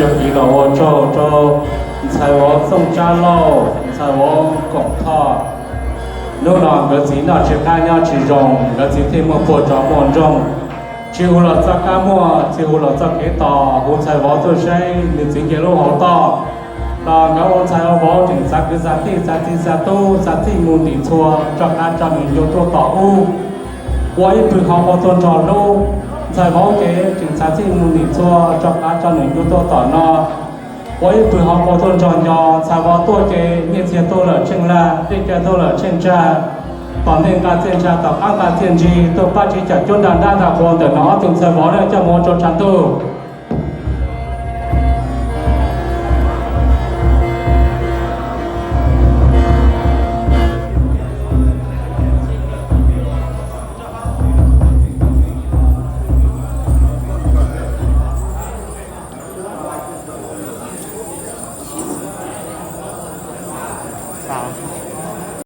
Yog kiv los ua tsaug rau ntxhais vauv Txooj Tsab Lauj, ntxhais vauv Koom Thoj. Hnub no nkawd txiv noj tsis qab nyob tsis zoo, nkawd txiv thiaj muaj puag tso muaj nroog. Tsis hu los txoj kab muag, tsis hu los txoj kev tos, hu ntxhais vauv tuaj saib nws txiv nce lub hauv toj. Los nkawd ua ntxhais ua vauv tseem txav kwv txav tij txav txiv txav tub txav txij mus ntim txhua rov qab tso nws ncua tuaj tom ub. Ua ib pwg hauv paus tuag nrog hlub, ntxhais vauv ces tseem txav txij mus ntim txhua rov qab tso nws ncua tuaj tom no. Ua ib pwg hauv paus tuag nrog nco, ntxhais vauv tuaj ces nyiaj txiag tuaj lawm tsheej lag, dej cawv tuaj lawm tsheej tsag, tom ntej nqa txiaj ntsha tom qab nqa txiaj ntsig, tuaj pab tsis cam cuab nra nrab nra qhua ntawm no ob tug ntxhais vauv na coj mus ua rau tshav ntuj.